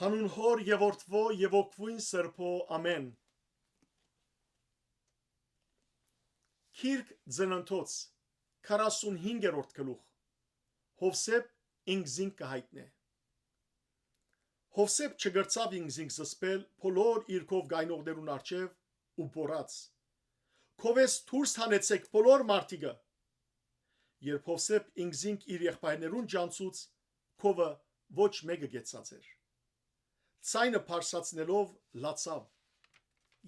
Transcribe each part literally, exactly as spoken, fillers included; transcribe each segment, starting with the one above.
Անուն Հօր եւ Որդւոյ եւ Հոգւոյն Սրբոյ։ Ամէն։ Գիրք Ծննդոց, քառասունհինգերորդ գլուխ։ Յովսէփ ինքզինք կը յայտնէ։ Յովսէփ չկրցաւ ինքզինք զսպել բոլոր իր քով գայնողներուն առջեւ ու բորած. «Քովէս դուրս հանեցէք բոլոր մարդիկը»։ Երբ Յովսէփ ինքզինք իր եղբայրներուն ճանչցուց, քովը ոչ մէկը կեցած էր։ Ձայնը բարձրացնելով լացաւ։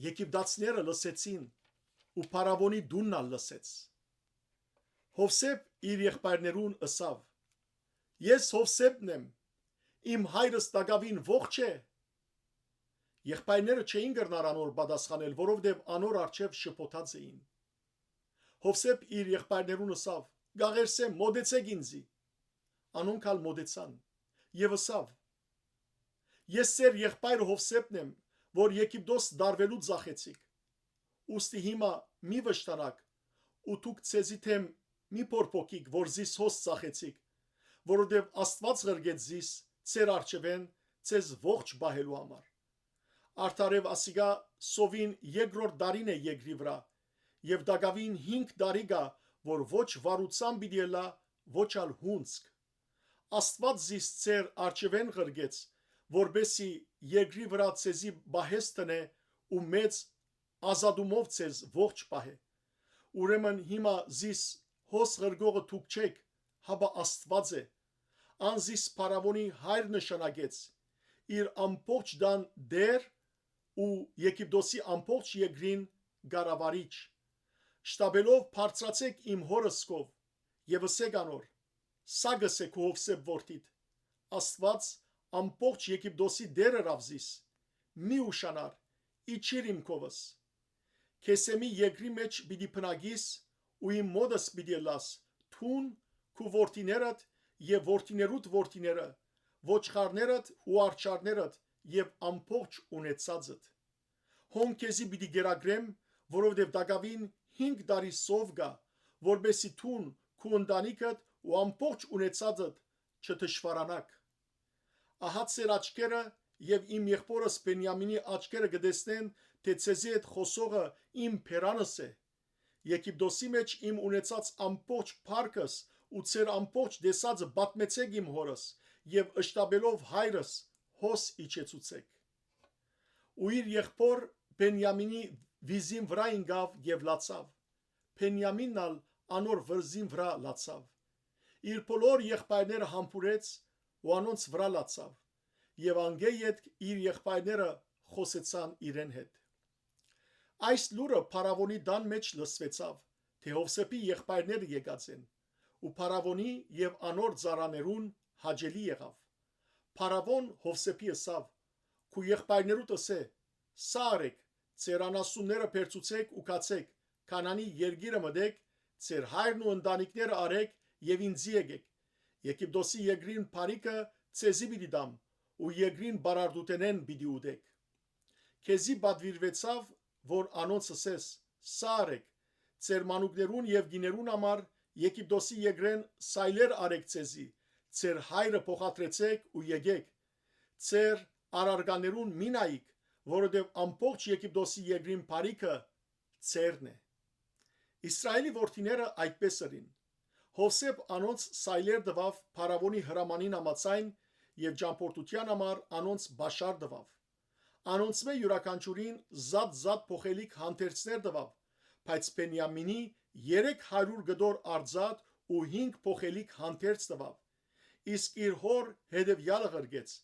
Եգիպտացիները լսեցին ու փարաւոնի տունն ալ լսեց։ Յովսէփ իր եղբայրներուն ըսաւ. «Ես Յովսէփն եմ, իմ հայրս տակաւին ողջ է»։ Եղբայրները չէին կրնար անոր պատասխանել, որովհետեւ անոր առջեւ շփոթած էին։ Յովսէփ իր եղբայրներուն ըսաւ. «Կաղերսեմ, մօտեցէք ինծի»։ Անոնք ալ մօտեցան եւ ըսաւ. «Ես ձեր եղբայրը Յովսէփն եմ, որ Եգիպտոս տարուելու ձախեցիք։ Ուստի հիմա մի վշտանաք ու դուք ձեզի դէմ մի բորբոքիք, որ զիս հոս ձախեցիք, որովհետեւ Աստուած ղրկեց զիս ձեր առջեւէն, ձեզ ողջ պահելու համար։ Արդարեւ ասիկա սովին երկրորդ տարին է երկրի վրայ, եւ տակաւին հինգ տարի կայ, որ ոչ վարութեան պիտի ըլլայ, ոչ ալ հունձք։ Աստուած զիս ձեր առջեւէն ղրկեց, որպէսզի երկրի վրայ ձեզի պահեստն է ու մեծ ազատումով ձեզ ողջ պահէ։ Ուրեմն հիմա զիս հոս ղրկողը դուք չէք, հապա Աստուած է։ Ան զիս փարաւոնի հայր նշանակեց, իր ամբողջ տան տէր ու Եգիպտոսի ամբողջ երկրին կառավարիչ։ Շտապելով բարձրացէք իմ հօրս քով եւ ըսէք անոր. 'Սա կ'ըսէ քու Յովսէփ որդիդ. "Աստուած ամբողջ Եգիպտոսի տէր ըրաւ զիս, մի ուշանար, իջիր իմ քովս։ Քեսեմի երկրի մէջ պիտի բնակիս ու իմ մօտս պիտի ըլլաս, դուն, քու որդիներդ եւ որդիներուդ որդիները, ոչխարներդ ու արջառներդ եւ ամբողջ ունեցածդ։ Հոն քեզի պիտի կերակրեմ, որովհետեւ տակաւին հինգ տարի սով կայ, որպէսզի դուն, քու ընտանիքդ ու ամբողջ ունեցածդ չթշուառանաք։ Ահա ձեր աչքերը եւ իմ եղբօրս Բենիամինի աչքերը կը տեսնեն, թէ ձեզի հետ խօսողը իմ բերանս է։ Եգիպտոսի մէջ իմ ունեցած ամբողջ փառքս ու ձեր ամբողջ տեսածը պատմեցէք իմ հօրս եւ շտապելով հայրս հոս իջեցուցէք"։ Ու իր եղբօր Բենիամինի վիզին վրայ ինկաւ եւ լացաւ։ Բենիամինն ալ անոր վրզին վրայ լացաւ։ Իր բոլոր եղբայրները համբուրեց ու անոնց վրայ լացաւ, եւ անկէ ետք իր եղբայրները խօսեցան իրեն հետ։ Այս լուրը փարաւոնի տան մէջ լսուեցաւ, թէ Յովսէփի եղբայրները եկած են, ու փարաւոնի եւ անոր ծառաներուն հաճելի եղաւ։ Փարաւոն Յովսէփի ըսաւ. "Քու եղբայրներուդ ըսէ. 'Սա արէք, ձեր անասունները բերցուցէք ու գացէք, Քանանի երկիրը մտէք, ձեր հայրն ու ընտանիքները արէք եւ ինծի եկէք։ Եգիպտոսի երկրին բարիքը ձեզի պիտի տամ ու երկրին բարարդութենէն պիտի ուտէք։ Քեզի պատուիրուեցաւ, որ անոնց ըսես. "Սա արէք, ձեր մանուկներուն եւ կիներուն համար Եգիպտոսի երկրէն սայլեր արէք ձեզի, ձեր հայրը փոխադրեցէք ու եկէք։ Ձեր առարկաներուն մի նայիք, որովհետեւ ամբողջ Եգիպտոսի երկրին բարիքը ձերն է"։ Իսրայէլի որդիները այդպէս ըրին։ Յովսէփ անոնց սայլեր տուաւ փարաւոնի հրամանին համաձայն եւ ճամբորդութեան համար անոնց պաշար տուաւ։ Անոնցմէ իւրաքանչիւրին զատ-զատ փոխելիք հանդերձներ տուաւ, բայց Բենիամինի երեք հարիւր կտոր արծաթ ու հինգ փոխելիք հանդերձ տուաւ, իսկ իր հօր հետեւեալը ղրկեց.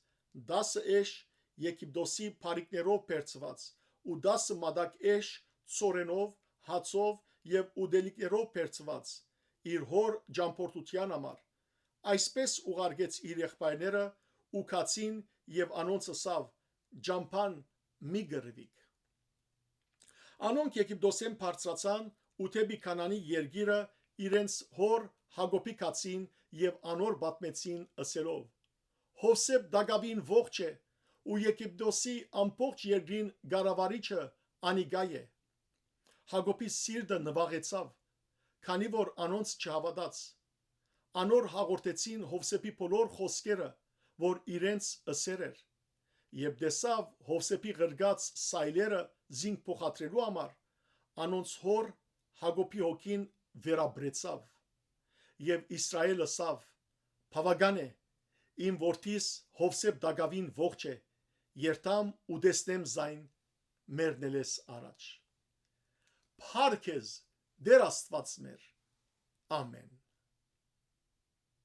տասը էշ Եգիպտոսի բարիքներով բերցուած ու տասը մատակ էշ ցորենով, հացով եւ ուտելիքներով բերցուած՝ իր հօր ճամբորդութեան համար։ Այսպէս ուղարկեց իր եղբայրները ու գացին, եւ անոնց ըսաւ. "Ճամբան մի կռուիք"։ Անոնք Եգիպտոսէն բարձրացան ու դէպի Քանանի երկիրը իրենց հօր Յակոբի գացին եւ անոր պատմեցին, ըսելով. "Յովսէփ տակաւին ողջ է ու Եգիպտոսի ամբողջ երկրին կառավարիչը անիկա է"։ Յակոբի սիրտը նուաղեցաւ, քանի որ անոնց չհաւատաց։ Անոր հաղորդեցին Յովսէփի բոլոր խօսքերը, որ իրենց ըսեր էր։ երբ տեսաւ Յովսէփի ղրկած սայլերը զինք փոխադրելու համար, անոնց հօր Յակոբի հոգին վերապրեցաւ, եւ Իսրայէլ ըսաւ. «Բաւական է, իմ որդիս Յովսէփ տակաւին ողջ է, երթամ ու տեսնեմ զայն մեռնելէս առաջ»։ Փառք քեզ, Տէր Աստուած մեր։ Ամէն։